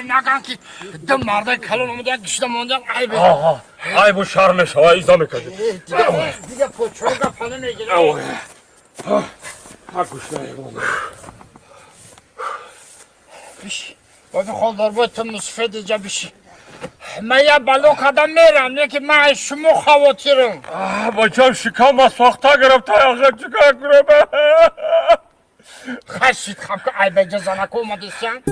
Наган ки ду мардаи калон омада гишта мондан айб. Айбу шарм мешава, изо мекаши. Дига почога пана мегирам. Биши. Боби холдор бой ту мусфед иҷа биши. Ман я бало кардам мерам, не ки ман аз шумо хавотирам. Бачам шикама сохта гирифта, охир чикор кунам? Хашид хаб ки айбаҷа занако омадистян.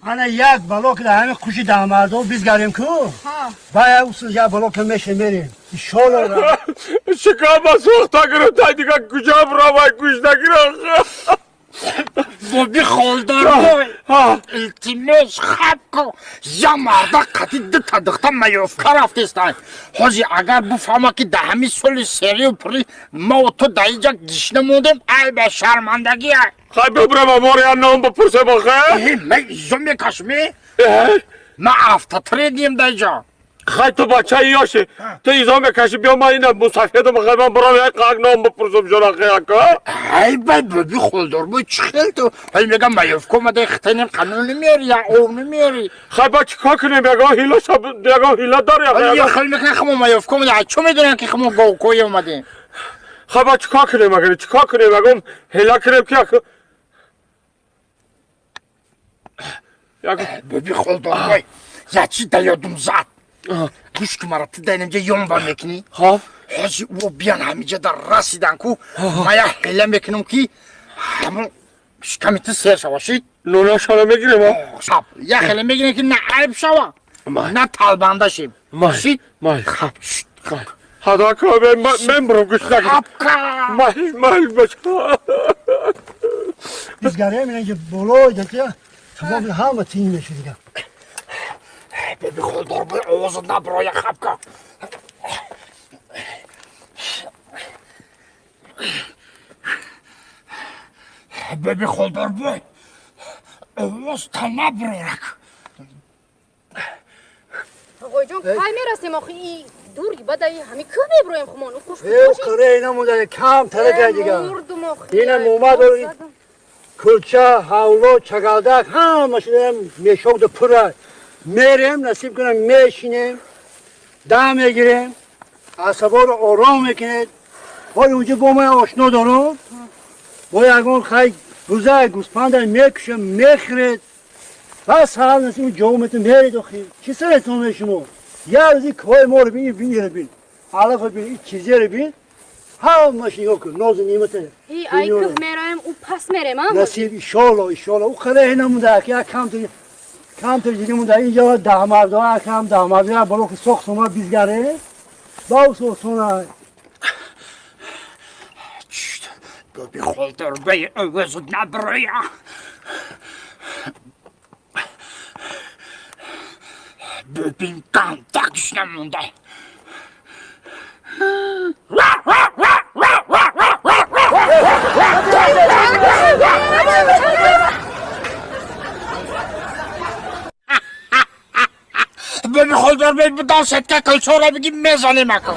Ана як бало ки ҳамин хуши дамардо бизгарем ку. Бая усул як бало ки меше мерем. Иншолло. Шикама сохта гирифта, дига куҷа бировай гӯш нагирам. Боби холдор бой. Илтимос хаб ку. Я марда қати дута духта маёфка рафтестай. Ҳози агар буфаҳма ки да ҳамин соли серию пурӣ мо ту да инҷа гишна мондем, айба шармандагия. Хай бибирам, амор я ном бипурсем охе. Ман изо мекашме? Ман автотрением да инҷа. Хай ту бачаи ёши, ту изо мекаши, биё ман ина мусафедам, хай ман бирам як қак ном бипурсам ҷон охе ака. Ай бай боби холдор бой чӣ хел ту? Ҳоли мегам маёфка омада хитанем қанун намеёри, я ов намеёри. Хай ба чикор кунем, ягон ҳила шаб, ягон ҳила дор Ҳоли ягон. я хел мекунем хамо маёфка омада, чо медонам ки хамо говкои омадем? Хай ба чикор кунем, агар чикор кунем, ягон ҳила кунем ки як Боби холдор бой, я чӣ да ёдум зад. Гӯш ку мара, ту дар инҷа ёнба мекунӣ? Хоб. Ҳози ӯ биян ҳаминҷа дар расидан ку, ман як ҳила мекунам ки ҳамон шиками ту сер шава, шид? Нонашона мегирем, а? Шаб. Як ҳила мегирем ки на айб шава, на талбанда шем. Шид? Хаб, шид. Ҳада ка мен бирам гӯш нагирам. Хабка! Май май бача. Бизгарем ина ки болои дакия тамом ҳама тин меше дига. Беби холдор бой овозат наброя, хабка. Беби холдор бой овоз та наброрак. Оғоҷон, кай мерасем охи? И дур бадаи ҳами кӯ меброем хумон хуш. Э, қире ина монда кам тарака дига. Мурдум охи. Ина мӯма дори. Кулча, ҳавло, чагалдак ҳама шудаем мешок ду пура. Мерем, насиб кунам мешинем, дам мегирем, асаборо ором мекунед. Ҳоли унҷа бо ман ошно дорам. Бо ягон хай бузай гӯспанда мекушем, мехӯред. Бас ҳар насиб ҷо метун меред охи. Чӣ саретон шумо? Як рӯзи кӯҳи моро бин, бин, бин. Алафа бин, ин чизеро бин. Ҳамаш нигоҳ кун, нозу неъмата. И ай кӯҳ мераем, ӯ пас мерем, а? Насиб иншолло, иншолло. Ӯ қаре намонда, ки як камтар камтар дида монда. Инҷа даҳмардо, акам даҳмардо боло ки сох сома бизгаре. Бау сосона. Боби холдор бой овозат наброя. Бибин ганда гишна монда. Боби холдор бой будан сетка кулчора биги мезанем ака.